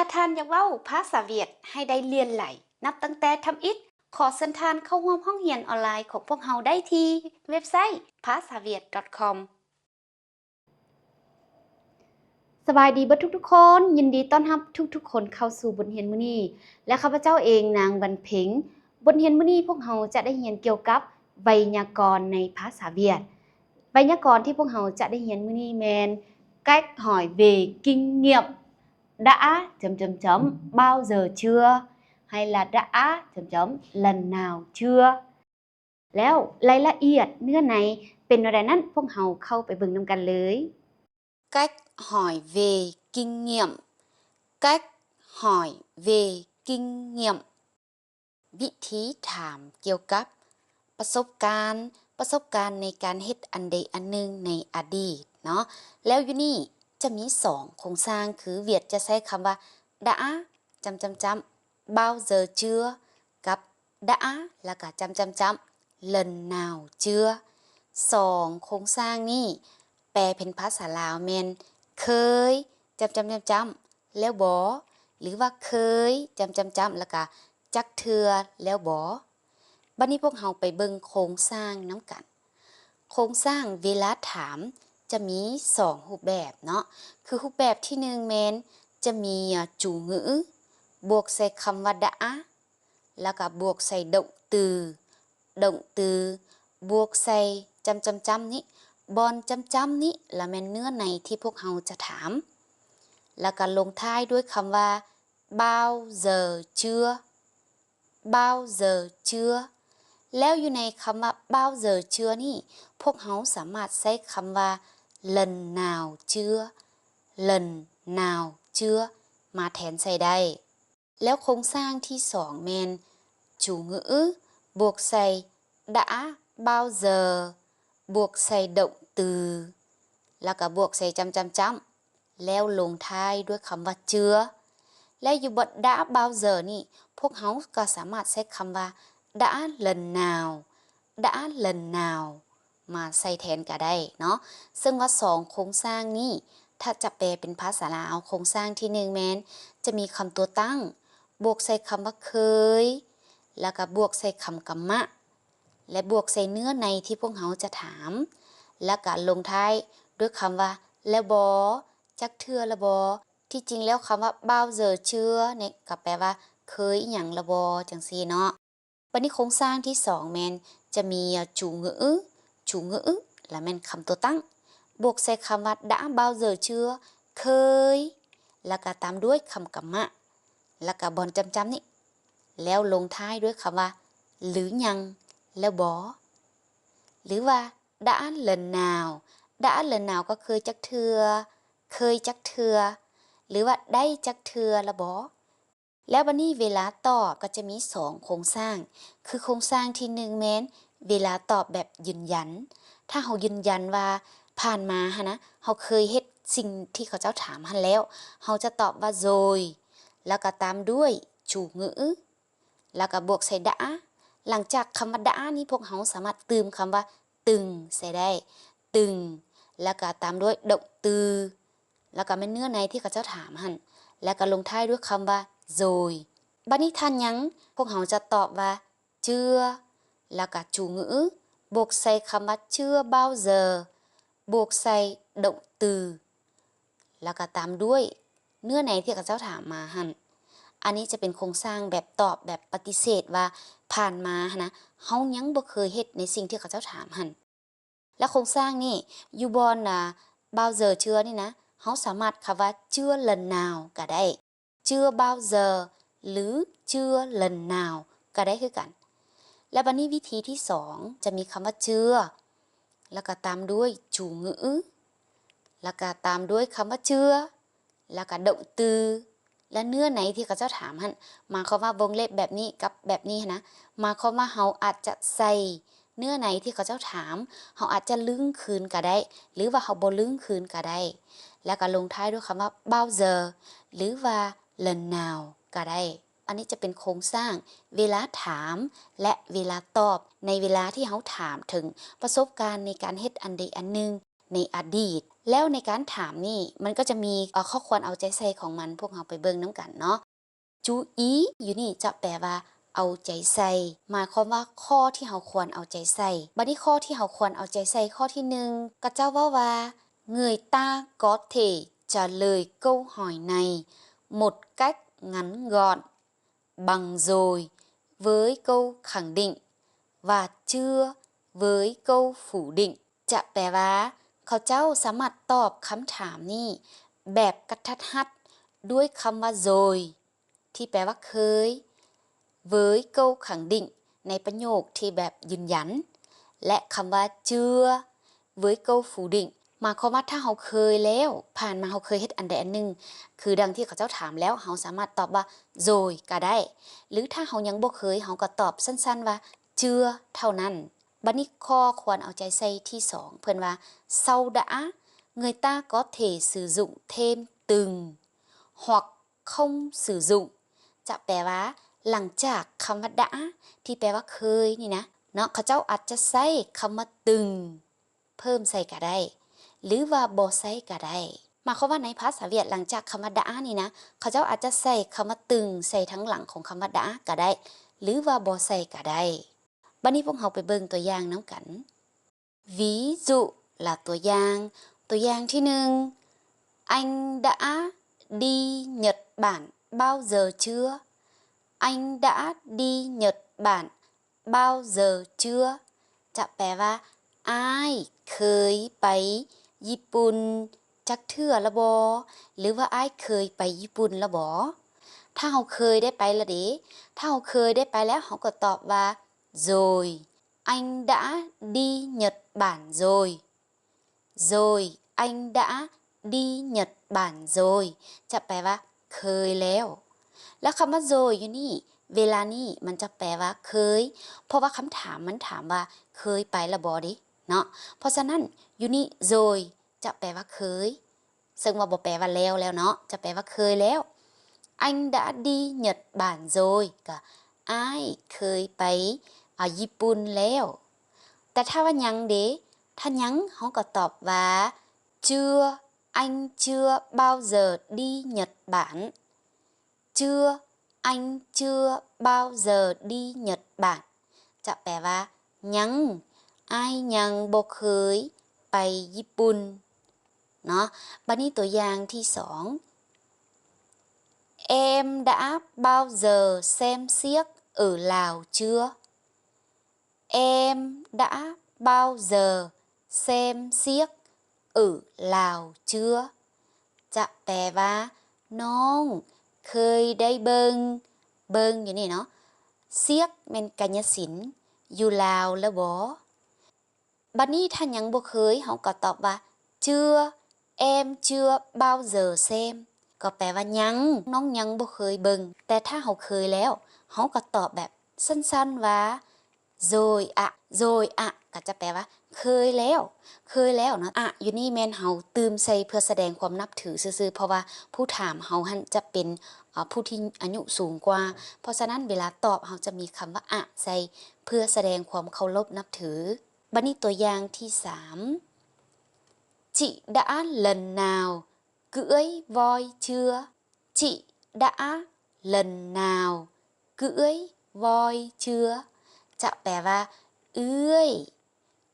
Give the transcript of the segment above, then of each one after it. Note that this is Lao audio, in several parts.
ຖ້າທ່ານຢາກເວົ້າພາສາຫວຽດໃຫ້ໄດ້ຫຼຽນໄຫຼ ນັບຕັ້ງແຕ່ທຳອິດ, ຂໍເຊີນທ່ານເຂົ້າຮ່ວມຫ້ອງຮຽນອອນລາຍຂອງພວກເຮົາໄດ້ທີ່ເວັບໄຊ ພາສາຫວຽດ ດອດຄອມ. ສະບາຍດີເບິດທຸກໆຄົນ, ຍິນດີຕ້ອນຮັບທຸກໆຄົນເຂົ້າສູ່ບົດຮຽນມື້ນີ້ ແລະ ຂ້າພະເຈົ້າເອງ ນາງ ວັນເພັງ. ບົດຮຽນມື້ນີ້ພວກເຮົາຈະໄດ້ຮຽນກ່ຽວກັບໄວຍາກອນໃນພາສາຫວຽດ. ໄວຍາກອນທີ່ພວກເຮົາຈະໄດ້ຮຽນມື້ນີ້ແມ່ນ Cách hỏi về kinh nghiệm đã chấm chấm chấm bao giờ chưa hay là đã chấm chấm lần nào chưa. ແລ້ວລາຍລະອຽດເນື້ອໃນເປັນແນວໃດນັ້ນ ພວກເຮົາເຂົ້າໄປເບິ່ງນຳກັນເລີຍ. Cách hỏi về kinh nghiệm. Cách hỏi về kinh nghiệm. ວິທີຖາມກ່ຽວກັບປະສົບການ, ປະສົບການໃນການເຮັດອັນໃດອັນໜຶ່ງໃນອະດີດເນາະ. ແລ້ວຢູ່ນີ້ຈະມີສອງໂຄງສ້າງ ຄືຫວຽດຈະໃຊ້ຄຳວ່າ đã ຈຳຈຳຈຳ bao giờ chưa ກັບ đã ແລ້ວກະຈຳຈຳຈຳ lần nào chưa. ສອງໂຄງສ້າງນີ້ແປເປັນພາສາລາວແມ່ນ ເຄີຍ ຈຳຈຳຈຳຈຳ ແລ້ວບໍ ຫຼືວ່າ ເຄີຍ ຈຳຈຳຈຳ ແລ້ວກະ ຈັກເທື່ອ ແລ້ວບໍ. ບັດນີ້ພວກເຮົາໄປເບິ່ງໂຄງສ້າງນຳກັນ. ໂຄງສ້າງເວລາຖາມຈະມີສອງຮູບແບບເນາະ, ຄືຮູບແບບທີໜຶ່ງແມ່ນຈະມີ chủ ngữ ບວກໃສ່ຄຳວ່າ đã ແລ້ວກະບວກໃສ່ động từ, động từ ບວກໃສ່ ຈຳຈຳຈຳນີ້, ບ່ອນຈຳຈຳນີ້ລະແມ່ນເນື້ອໃນທີ່ພວກເຮົາຈະຖາມ, ແລ້ວກະລົງທ້າຍດ້ວຍຄຳວ່າ bao giờ chưa, bao giờ chưa. ແລ້ວຢູ່ໃນຄຳວ່າ bao giờ chưa ນີ້ ພວກເຮົາສາມາດໃຊ້ຄຳວ່າ lần nào chưa, lần nào chưa ມາແທນໃສ່ໄດ້. ແລ້ວໂຄງສ້າງທີສອງແມ່ນ chủ ngữ ບວກໃສ່ đã bao giờ ບວກໃສ່ động từ ແລ້ວກະບວກໃສ່ ຈຳຈຳຈຳ ແລ້ວລົງທ້າຍດ້ວຍຄຳວ່າ chưa. ແລະ ຢູ່ đã bao giờ ນີ້ ພວກເຮົາກໍສາມາດໃຊ້ຄຳວ່າ đã lần nào, đã lần nào ມາໃສ່ແທນກໍໄດ້ເນາະ. ເຊິ່ງວ່າສອງໂຄງສ້າງນີ້ ຖ້າຈະແປເປັນພາສາລາວ, ໂຄງສ້າງທີໜຶ່ງແມ່ນຈະມີຄຳຕົວຕັ້ງ ບວກໃສ່ຄຳວ່າ ເຄີຍ ແລ້ວກະບວກໃສ່ຄຳກຳມະ ແລະ ບວກໃສ່ເນື້ອໃນທີ່ພວກເຮົາຈະຖາມ ແລ້ວກະລົງທ້າຍດ້ວຍຄຳວ່າ ແລ້ວບໍ, ຈັກເທື່ອລະບໍ. ທີ່ຈິງແລ້ວຄຳວ່າ bao giờ chưa ນີ້ກໍແປວ່າ ເຄີຍອີ່ຫຍັງລະບໍ ຈັ່ງຊີ້ເນາະ. ບັດນີ້ໂຄງສ້າງທີສອງແມ່ນຈະມີ chủ ngữ, chủ ngữ ລະແມ່ນຄຳຕົວຕັ້ງ ບວກໃສ່ຄຳວ່າ đã bao giờ chưa ເຄີຍ ແລ້ວກະຕາມດ້ວຍຄຳກຳມະ ແລ້ວກະບ່ອນຈຳຈຳນີ້ ແລ້ວລົງທ້າຍດ້ວຍຄຳວ່າ ຫຼືຍັງ ແລ້ວບໍ ຫຼືວ່າ đã lần nào, đã lần nào ກໍເຄີຍຈັກເທື່ອ, ເຄີຍຈັກເທື່ອ ຫຼືວ່າ ໄດ້ຈັກເທື່ອລະບໍ. ແລ້ວບັດນີ້ເວລາຕອບກໍຈະມີສອງໂຄງສ້າງ ຄືໂຄງສ້າງທີໜຶ່ງແມ່ນເວລາຕອບແບບຢືນຢັນ. ຖ້າເຮົາຢືນຢັນວ່າຜ່ານມາຫັ້ນນະ ເຮົາເຄີຍເຮັດສິ່ງທີ່ເຂົາເຈົ້າຖາມຫັ້ນແລ້ວ ເຮົາຈະຕອບວ່າ rồi ແລ້ວກໍຕາມດ້ວຍ chủ ngữ ແລ້ວກໍບວກໃສ່ đã. ຫຼັງຈາກຄຳວ່າ đã ນີ້ ພວກເຮົາສາມາດຕື່ມຄຳວ່າ từng ໃສ່ໄດ້, từng ແລ້ວກໍຕາມດ້ວຍ động từ ແລ້ວກໍແມ່ນເນື້ອໃນທີ່ເຂົາເຈົ້າຖາມຫັ້ນ ແລ້ວກໍລົງທ້າຍດ້ວຍຄຳວ່າ rồi. ບັດນີ້ທ່ານຍັງ ພວກເຮົາຈະຕອບວ່າ chưa ແລ້ວກໍ chủ ngữ ບວກໃສ່ຄຳວ່າ chưa bao giờ ບວກໃສ່ động từ ແລ້ວກໍຕາມດ້ວຍເນື້ອໃນທີ່ເຂົາເຈົ້າຖາມມາຫັ້ນ. ອັນນີ້ຈະເປັນໂຄງສ້າງແບບຕອບແບບປະຕິເສດວ່າຜ່ານມາຫັ້ນນະ ເຮົາຍັງບໍ່ເຄີຍເຮັດໃນສິ່ງທີ່ເຂົາເຈົ້າຖາມຫັ້ນ. ແລະ ໂຄງສ້າງນີ້ ຢູ່ບ່ອນ ອາ bao giờ chưa ນີ້ນະ ເຮົາສາມາດຄຳວ່າ chưa lần nào ກໍໄດ້, chưa bao giờ ຫຼື chưa lần nào ກໍໄດ້ຄືກັນ. ແລະ ບັດນີ້ວິທີທີສອງ ຈະມີຄຳວ່າ chưa ແລ້ວກໍຕາມດ້ວຍ chủ ngữ ແລ້ວກໍຕາມດ້ວຍຄຳວ່າ chưa ແລ້ວກໍ động từ ແລະ ເນື້ອໃນທີ່ເຂົາເຈົ້າຖາມຫັ້ນ ໝາຍຄວາມວ່າວົງເລັບແບບນີ້ກັບແບບນີ້ຫັ້ນນະ ໝາຍຄວາມວ່າເຮົາອາດຈະໃສ່ເນື້ອໃນທີ່ເຂົາເຈົ້າຖາມ, ເຮົາອາດຈະລຶ້ງຄືນກໍໄດ້ ຫຼືວ່າເຮົາບໍ່ລຶ້ງຄືນກໍໄດ້ ແລ້ວກໍລົງທ້າຍດ້ວຍຄຳວ່າ bao giờ ຫຼືວ່າ lần nào ກໍໄດ້. ອັນນີ້ຈະເປັນໂຄງສ້າງເວລາຖາມ ແລະ ເວລາຕອບ ໃນເວລາທີ່ເຮົາຖາມເຖິງປະສົບການໃນການເຮັດອັນໃດອັນໜຶ່ງ ໃນອະດີດ ແລ້ວໃນການຖາມນີ້ ມັນກໍຈະມີ ເອີ ຂໍ້ຄວນເອົາໃຈໃສ່ຂອງມັນ, ພວກເຮົາໄປເບິ່ງນຳກັນເນາະ. ຈູອີ ຢູ່ນີ້ຈະແປວ່າເອົາໃຈໃສ່, ໝາຍຄວາມວ່າຂໍ້ທີ່ເຮົາຄວນເອົາໃຈໃສ່. ບັດນີ້ຂໍ້ທີ່ເຮົາຄວນເອົາໃຈໃສ່ ຂໍ້ທີໜຶ່ງ ຂະເຈົ້າເວົ້າວ່າ Người ta có thể trả lời câu hỏi này một cách ngắn gọn bằng rồi với câu khẳng định và chưa với câu phủ định. ຈະແປວ່າ ເຂົາເຈົ້າສາມາດຕອບຄຳຖາມນີ້ແບບກະທັດຮັດດ້ວຍຄຳວ່າ rồi ທີ່ແປວ່າເຄີຍ với câu khẳng định ໃນປະໂຫຍກທີ່ແບບຢືນຢັນ ແລະ ຄຳວ່າ chưa với câu phủ định ໝາຍຄວາມວ່າຖ້າເຮົາເຄີຍແລ້ວ, ຜ່ານມາເຮົາເຄີຍເຮັດອັນໃດອັນໜຶ່ງ, ຄືດັ່ງທີ່ເຂົາເຈົ້າຖາມແລ້ວ, ເຮົາສາມາດຕອບວ່າ rồi ກໍໄດ້ ຫຼື ຖ້າເຮົາຍັງບໍ່ເຄີຍ, ເຮົາກໍຕອບສັ້ນໆວ່າ chưa ເທົ່ານັ້ນ. ບັດນີ້ຂໍ້ຄວນເອົາໃຈໃສ່ທີສອງ ເພິ່ນວ່າ Sau đã, người ta có thể sử dụng thêm từng hoặc không sử dụng ຈະແປວ່າ ຫຼັງຈາກຄຳວ່າ đã ທີ່ແປວ່າເຄີຍນີ້ນະເນາະ, ເຂົາເຈົ້າອາດຈະໃຊ້ຄຳວ່າ từng ເພີ່ມໃສ່ກໍໄດ້ ຫຼືວ່າບໍ່ໃຊ້ກໍໄດ້. ໝາຍຄວາມວ່າໃນພາສາຫວຽດ ຫຼັງຈາກຄຳວ່າ đã ນີ້ນະ ເຂົາເຈົ້າອາດຈະໃສ່ຄຳວ່າ từng ໃສ່ທາງຫຼັງຂອງຄຳວ່າ đã ກໍໄດ້ ຫຼືວ່າບໍ່ໃສ່ກໍໄດ້. ບັດນີ້ພວກເຮົາໄປເບິ່ງຕົວຢ່າງນຳກັນ. Ví dụ là ຕົວຢ່າງ, ຕົວຢ່າງທີໜຶ່ງ Anh đã đi Nhật Bản bao giờ chưa? Anh đã đi Nhật Bản bao giờ chưa? ຈະແປວ່າ ອ້າຍເຄີຍໄປຍີ່ປຸ່ນຈັກເທື່ອລະບໍ່? ຫຼືວ່າ ອ້າຍເຄີຍໄປຍີ່ປຸ່ນລະບໍ່? ຖ້າເຮົາເຄີຍໄດ້ໄປລະເດ, ຖ້າເຮົາເຄີຍໄດ້ໄປແລ້ວ ເຮົາກໍຕອບວ່າ Rồi, anh đã đi Nhật Bản rồi. Rồi, anh đã đi Nhật Bản rồi. ຈະແປວ່າ ເຄີຍແລ້ວ. ແລ້ວຄຳວ່າ rồi ຢູ່ນີ້ ເວລານີ້ມັນຈະແປວ່າ ເຄີຍ ເພາະວ່າຄຳຖາມມັນຖາມວ່າ ເຄີຍໄປລະບໍ່ເດເນາະ. ເພາະສະນັ້ນ ຢູ່ນີ້ rồi ຈະແປວ່າ ເຄີຍ. ເຊິ່ງວ່າບໍ່ແປວ່າແລ້ວແລ້ວເນາະ, ຈະແປວ່າເຄີຍແລ້ວ. Anh đã đi Nhật Bản rồi ກໍ ອ້າຍເຄີຍໄປ ອາ ຍີ່ປຸ່ນແລ້ວ. ແຕ່ຖ້າວ່າຍັງເດ, ຖ້າຍັງ ເຮົາກໍຕອບວ່າ Chưa, anh chưa bao giờ đi Nhật Bản. Chưa, anh chưa bao giờ đi Nhật Bản. ຈະແປວ່າ ຍັງ, ອ້າຍຍັງບໍ່ເຄີຍໄປຍີ່ປຸ່ນເນາະ. ບັດນີ້ຕົວຢ່າງທີສອງ Em đã bao giờ xem xiếc ở Lào chưa? Em đã bao giờ xem xiếc ở Lào chưa? ຈະແປວ່າ ນ້ອງເຄີຍໄດ້ເບິ່ງ, ເບິ່ງຢູ່ນີ້ເນາະ, ຊຽກແມ່ນກາຍະສິນ ຢູ່ລາວແລ້ວບໍ່? ບັດນີ້ຖ້າຍັງບໍ່ເຄີຍ ເຮົາກໍຕອບວ່າ Chưa, em chưa bao giờ xem ກໍແປວ່າຍັງ, ນ້ອງຍັງບໍ່ເຄີຍເບິ່ງ. ແຕ່ຖ້າເຮົາເຄີຍແລ້ວ ເຮົາກໍຕອບແບບສັ້ນໆວ່າ Rồi ạ, rồi ạ ກໍຈະແປວ່າ ເຄີຍແລ້ວ, ເຄີຍແລ້ວເນາະ. ອະ ຢູ່ນີ້ແມ່ນເຮົາຕື່ມໃສ່ເພື່ອສະແດງຄວາມນັບຖືຊື່ໆ ເພາະວ່າຜູ້ຖາມເຮົາຫັ້ນຈະເປັນ ເອີ ຜູ້ທີ່ອາຍຸສູງກວ່າ. ເພາະສະນັ້ນເວລາຕອບ ເຮົາຈະມີຄຳວ່າ ອະ ໃສ່ ເພື່ອສະແດງຄວາມເຄົາລົບນັບຖື. ບັດນີ້ຕົວຢ່າງທີສາມ Chị đã lần nào cưới voi chưa? Chị đã lần nào cưới voi chưa? ຈະແປວ່າ ເອື້ອຍ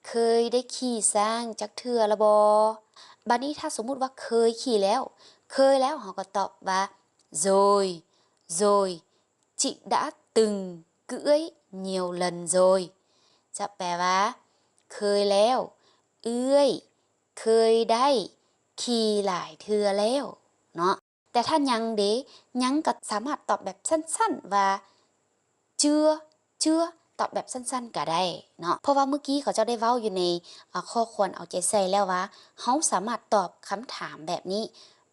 ເຄີຍໄດ້ຂີ່ຊ້າງຈັກເທື່ອລະບໍ່? ບັດນີ້ຖ້າສົມມຸດວ່າເຄີຍຂີ່ແລ້ວ, ເຄີຍແລ້ວ ເຮົາກໍຕອບວ່າ Rồi, rồi, chị đã từng cưới nhiều lần rồi. ຈະແປວ່າ ເຄີຍແລ້ວ, ເອື້ອຍເຄີຍໄດ້ຂີ່ຫຼາຍເທື່ອແລ້ວເນາະ. ແຕ່ຖ້າຍັງເດ, ຍັງກໍສາມາດຕອບແບບສັ້ນໆວ່າ Chưa, chưa ຕອບແບບສັ້ນໆກໍໄດ້ເນາະ. ເພາະວ່າມື້ກີ້ເຂົາເຈົ້າໄດ້ເວົ້າຢູ່ໃນ ອາ ຂໍ້ຄວນເອົາໃຈໃສ່ແລ້ວວ່າ ເຮົາສາມາດຕອບຄຳຖາມແບບນີ້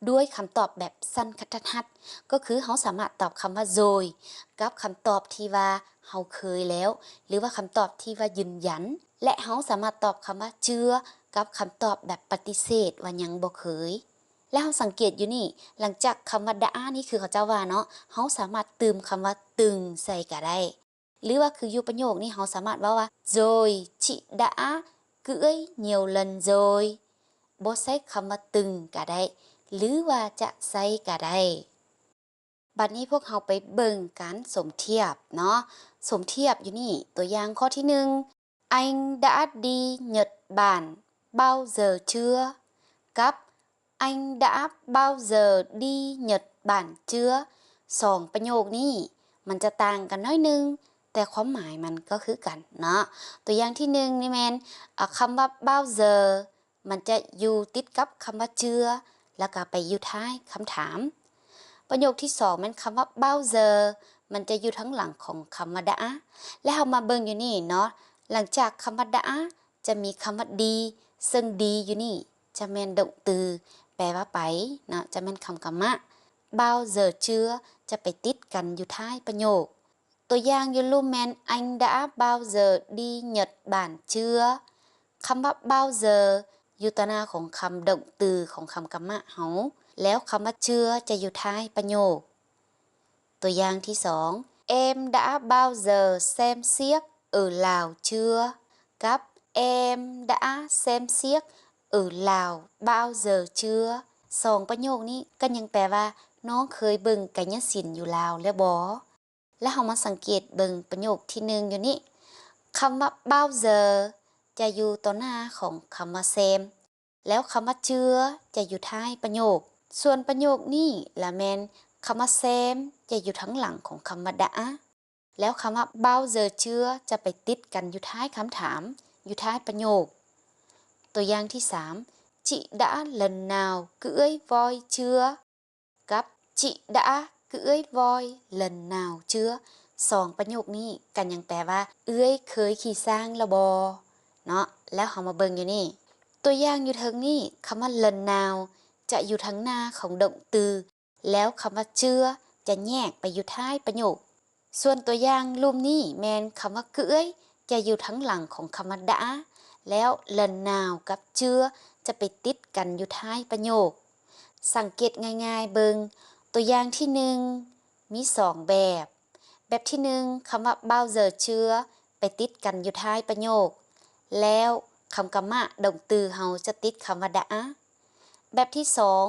ດ້ວຍຄຳຕອບແບບສັ້ນກະທັດຮັດ, ກໍຄືເຮົາສາມາດຕອບຄຳວ່າ Rồi ກັບຄຳຕອບທີ່ວ່າເຮົາເຄີຍແລ້ວ ຫຼືວ່າຄຳຕອບທີ່ວ່າຢືນຢັນ, ແລະ ເຮົາສາມາດຕອບຄຳວ່າ Chưa ກັບຄຳຕອບແບບປະຕິເສດວ່າຍັງບໍ່ເຄີຍ. ແລ້ວເຮົາສັງເກດຢູ່ນີ້, ຫຼັງຈາກຄຳວ່າ Đã ນີ້ ຄືເຂົາເຈົ້າວ່າເນາະ, ເຮົາສາມາດຕື່ມຄຳວ່າ Từng ໃສ່ກໍໄດ້. ຫຼືວ່າຄືຢູ່ປະໂຫຍກນີ້ ເຮົາສາມາດເວົ້າວ່າ Rồi, chị đã cưới nhiều lần rồi. ບໍ່ໃຊ້ຄຳວ່າຕຶງກະໄດ້ ຫຼືວ່າຈະໃຊ້ກະໄດ້. ບັດນີ້ພວກເຮົາໄປເບິ່ງການສົມທຽບເນາະ. ສົມທຽບຢູ່ນີ້ ຕົວຢ່າງຂໍ້ທີໜຶ່ງ Anh đã đi Nhật Bản bao giờ chưa? ກັບ Anh đã bao giờ đi Nhật Bản chưa? ສອງປະໂຫຍກນີ້ມັນຈະຕ່າງກັນໜ້ອຍໜຶ່ງ ແຕ່ຄວາມໝາຍມັນກໍຄືກັນເນາະ. ຕົວຢ່າງທີໜຶ່ງນີ້ແມ່ນ ອາ ຄຳວ່າ bao giờ ມັນຈະຢູ່ຕິດກັບຄຳວ່າ chưa ແລ້ວກໍໄປຢູ່ທ້າຍຄຳຖາມ. ປະໂຫຍກທີສອງແມ່ນຄຳວ່າ bao giờ ມັນຈະຢູ່ທາງຫຼັງຂອງຄຳວ່າ đã ແລະ ເຮົາມາເບິ່ງຢູ່ນີ້ເນາະ, ຫຼັງຈາກຄຳວ່າ đã ຈະມີຄຳວ່າ đi ເຊິ່ງ đi ຢູ່ນີ້ຈະແມ່ນ động từ ແປວ່າໄປເນາະ, ຈະແມ່ນຄຳກຳມະ. bao giờ chưa ຈະໄປຕິດກັນຢູ່ທ້າຍປະໂຫຍກ. ຕົວຢ່າງຢູ່ລຸ່ມແມ່ນ Anh đã bao giờ đi Nhật Bản chưa? ຄຳວ່າ bao giờ ຢູ່ຕໍ່ໜ້າຂອງຄຳ động từ ຂອງຄຳກຳມະເຮົາ, ແລ້ວຄຳວ່າ chưa ຈະຢູ່ທ້າຍປະໂຫຍກ. ຕົວຢ່າງທີສອງ Em đã bao giờ xem xiếc ở Lào chưa? ກັບ Em đã xem xiếc ở Lào bao giờ chưa? ສອງປະໂຫຍກນີ້ກໍຍັງແປວ່າ ນ້ອງເຄີຍເບິ່ງໄກຍະສິນຢູ່ລາວແລ້ວບໍ່? ແລ້ວເຮົາມາສັງເກດເບິ່ງປະໂຫຍກທີໜຶ່ງຢູ່ນີ້, ຄຳວ່າ bao giờ ຈະຢູ່ຕໍ່ໜ້າຂອງຄຳວ່າ xem ແລ້ວຄຳວ່າ chưa ຈະຢູ່ທ້າຍປະໂຫຍກ. ສ່ວນປະໂຫຍກນີ້ລະແມ່ນ ຄຳວ່າ xem ຈະຢູ່ທາງຫຼັງຂອງຄຳວ່າ đã ແລ້ວຄຳວ່າ bao giờ chưa ຈະໄປຕິດກັນຢູ່ທ້າຍຄຳຖາມ, ຢູ່ທ້າຍປະໂຫຍກ. ຕົວຢ່າງທີສາມ Chị đã lần nào cưới voi chưa? ກັບ Chị đã cưới voi lần nào chưa? ສອງປະໂຫຍກນີ້ກໍຍັງແປວ່າ ເອື້ອຍເຄີຍຂີ່ຊ້າງແລ້ວບໍ່? ເນາະ, ແລ້ວເຮົາມາເບິ່ງຢູ່ນີ້ ຕົວຢ່າງຢູ່ເທິງນີ້ ຄຳວ່າ lần nào ຈະຢູ່ທາງໜ້າຂອງ động từ ແລ້ວຄຳວ່າ chưa ຈະແຍກໄປຢູ່ທ້າຍປະໂຫຍກ. ສ່ວນຕົວຢ່າງລຸ່ມນີ້ແມ່ນຄຳວ່າ cưới ຈະຢູ່ທາງຫຼັງຂອງຄຳວ່າ đã ແລ້ວ lần nào ກັບ chưa ຈະໄປຕິດກັນຢູ່ທ້າຍປະໂຫຍກ. ສັງເກດງ່າຍໆເບິ່ງ, ຕົວຢ່າງທີໜຶ່ງ ມີສອງແບບ. ແບບທີໜຶ່ງ ຄຳວ່າ bao giờ chưa ໄປຕິດກັນຢູ່ທ້າຍປະໂຫຍກ ແລ້ວຄຳກຳມະ động từ ເຮົາຈະຕິດຄຳວ່າ đã. ແບບທີສອງ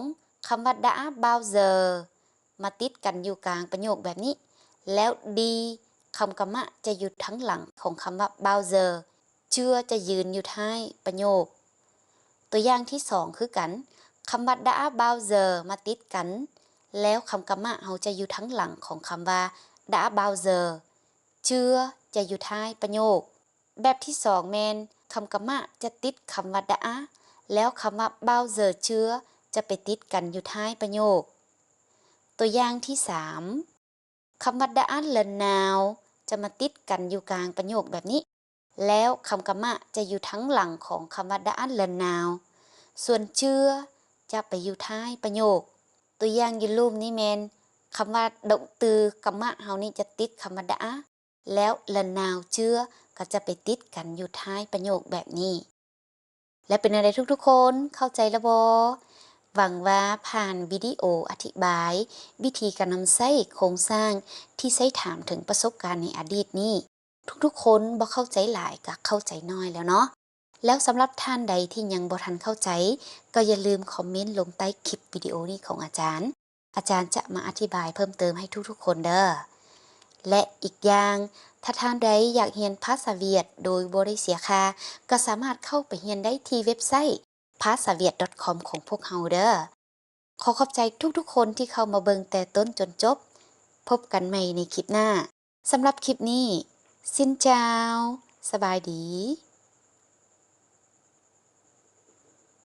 ຄຳວ່າ đã bao giờ ມາຕິດກັນຢູ່ກາງປະໂຫຍກແບບນີ້ ແລ້ວ đi ຄຳກຳມະຈະຢູ່ທາງຫຼັງຂອງຄຳວ່າ bao giờ, chưa ຈະຢືນຢູ່ທ້າຍປະໂຫຍກ. ຕົວຢ່າງທີສອງຄືກັນ, ຄຳວ່າ đã bao giờ ມາຕິດກັນ ແລ້ວຄຳກຳມະເຮົາຈະຢູ່ທາງຫຼັງຂອງຄຳວ່າ đã bao giờ, chưa ຈະຢູ່ທ້າຍປະໂຫຍກ. ແບບທີສອງແມ່ນ ຄຳກຳມະຈະຕິດຄຳວ່າ đã ແລ້ວຄຳວ່າ bao giờ chưa ຈະໄປຕິດກັນຢູ່ທ້າຍປະໂຫຍກ. ຕົວຢ່າງທີສາມ, ຄຳວ່າ đã lần nào ຈະມາຕິດກັນຢູ່ກາງປະໂຫຍກແບບນີ້ ແລ້ວຄຳກຳມະຈະຢູ່ທາງຫຼັງຂອງຄຳວ່າ đã lần nào, ສ່ວນ chưa ຈະໄປຢູ່ທ້າຍປະໂຫຍກ. ຕົວຢ່າງຢູ່ລຸ່ມນີ້ແມ່ນ ຄຳວ່າ động từ ກຳມະເຮົານີ້ຈະຕິດຄຳວ່າ đã ແລ້ວ lần nào chưa ກໍຈະໄປຕິດກັນຢູ່ທ້າຍປະໂຫຍກແບບນີ້. ແລະ ເປັນແນວໃດທຸກໆຄົນ ເຂົ້າໃຈແລ້ວບໍ່? ຫວັງວ່າຜ່ານວິດີໂອອະທິບາຍວິທີການນຳໃຊ້ໂຄງສ້າງທີ່ໃຊ້ຖາມເຖິງປະສົບການໃນອະດີດນີ້ ທຸກໆຄົນບໍ່ເຂົ້າໃຈຫຼາຍກໍເຂົ້າໃຈໜ້ອຍແລ້ວເນາະ. ແລ້ວສຳລັບທ່ານໃດທີ່ຍັງບໍ່ທັນເຂົ້າໃຈ ກໍຢ່າລືມຄອມເມັນລົງໃຕ້ຄລິບວິດີໂອນີ້ຂອງອາຈານ. ອາຈານຈະມາອະທິບາຍເພີ່ມເຕີມໃຫ້ທຸກໆຄົນເດີ້. ແລະ ອີກຢ່າງ, ຖ້າທ່ານໃດຢາກຮຽນພາສາຫວຽດໂດຍບໍ່ໄດ້ເສຍຄ່າ, ກໍສາມາດເຂົ້າໄປຮຽນໄດ້ທີ່ເວັບໄຊ ภาษาเวียด .com ຂອງພວກເຮົາເດີ້. ຂໍຂອບໃຈທຸກໆຄົນທີ່ເຂົ້າມາເບິ່ງແຕ່ຕົ້ນຈົນຈົບ. ພົບກັນໃໝ່ໃນຄລິບໜ້າ. ສຳລັບຄລິບນີ້, xin chào, ສະບາຍດີ.